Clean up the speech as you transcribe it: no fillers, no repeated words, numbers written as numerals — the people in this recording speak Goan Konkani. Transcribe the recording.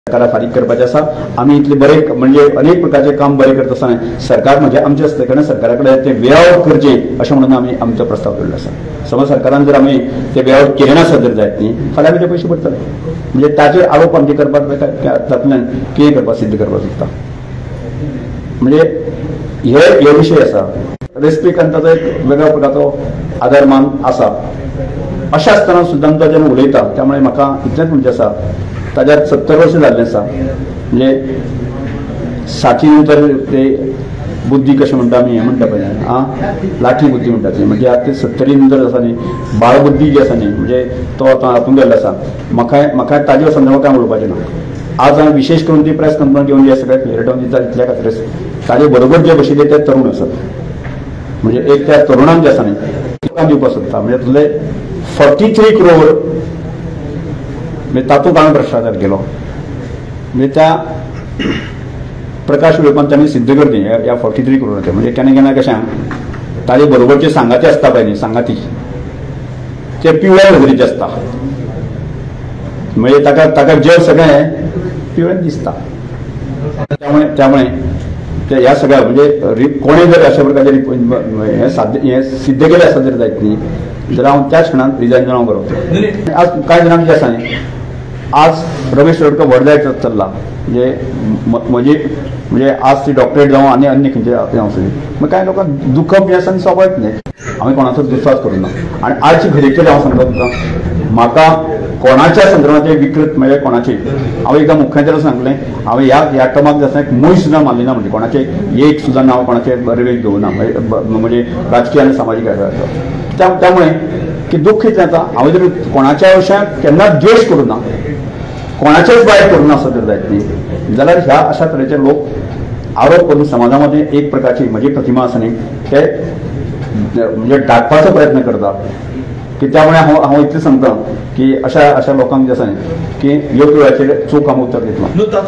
सरकारा फारीक करपाचें आसा. आमी इतले बरे म्हणजे अनेक प्रकारचे काम बरें करता आसतना सरकार म्हणजे आमचें आसता कारण सरकारा कडेन ते वे आवट करचें अशें म्हणून आमी आमचो प्रस्ताव दवरलो आसा. समज सरकारान जर आमी ते वे आवट केले नासत जर जायत न्ही फाल्यां आमी ते पयशे भरतले. म्हणजे ताचेर आरोप आमचे करपाक तातूंतल्यान कितें करपाक सिद्ध करपाक सोदता. म्हणजे हे विशय आसा. रेस्पेक्ट आनी ताचो एक वेगळ्या प्रकारचो आदार मान आसा. अशें आसतना सुद्दां तो जेन्ना उलयता त्यामुळे म्हाका इतलेंच म्हणचें आसा ताज्यार 70 वर्सां जाल्लें आसा. म्हणजे 60 नंतर ते बुद्धी कशें म्हणटा आमी हें म्हणटा पळय आं लाठी बुद्धी म्हणटा ती म्हणजे आतां ते 70 नंतर आसा न्ही बाळबुद्धी जी आसा न्ही म्हणजे तो आतां हातूंत गेल्लो आसा. म्हाका ताजे संदर्भात कांय उलोवपाचें ना. आज हांवें विशेश करून ती प्रेस कॉन्फरन्स घेवन जे सगळें क्लियर दिता तितल्या खातीर ताजे बरोबर जे बशिल्ले ते तरुण आसात. म्हणजे एक त्या तरुणांक जे आसा न्ही तुका दिवपाक सोदता म्हणजे तुले 43 करोड म्हणजे तातूंत हांवें भ्रश्टाचार केलो. म्हणजे त्या प्रकाश वेळपान तांणी सिद्ध करचें ह्या 43 करोडाचें. म्हणजे केन्ना केन्ना कशें ताजे बरोबरचे सांगाती आसता पळय न्ही सांगाती ते पिवळ्या नदरेचे आसता. म्हणजे ताका ताका जग सगळें पिवळें दिसता. त्यामुळे त्यामुळे ते ह्या सगळ्या म्हणजे कोणें जर अशा प्रकारचे हें साध्य हें सिद्ध केलें आसत जर जायत न्ही जाल्यार हांव त्याच क्षणान रिजायन जावन हांव बरोवतलो. आज कांय जाणांक जें आसा न्ही आज रमेश तवडकर व्हड जायत चल्ला म्हणजे म्हजी म्हणजे आज ती डॉक्टरेट जावं आनी अन्य खंयचे जावं आसूं कांय लोकांक दुखप जें आसा स्वाभावीक न्ही. हांवें कोणाचो दुस्वास करूं ना. आनी आजची घडीक हांव सांगता तुमकां म्हाका कोणाच्या संदर्भात विकृत म्हणजे कोणाची हांव एकदां मुख्यमंत्र्याक सांगलें हांवें ह्या टर्माक जाता एक मूय सुद्दां मारली ना. म्हणजे कोणाचें एक सुद्दां नांव कोणाचें रिवेज घेवना म्हणजे राजकीय आनी सामाजीक त्यामुळे की दुःख इतलें जाता हांवें जर कोणाच्या विशयाक केन्नाच द्वेश करूं ना कोणाचेच वायट करूं नासत जर जायत न्ही जाल्यार ह्या अशा तरेचे लोक आरोप करून समाजा मदें एक प्रकारची म्हजी प्रतिमा आसा न्ही ते म्हणजे दाखपाचो प्रयत्न करता की त्यामुळे हांव इतलें सांगता की अशा अशा लोकांक जे आसा न्ही की योग्य वेळाचेर चूक आमी उत्तर दितलो.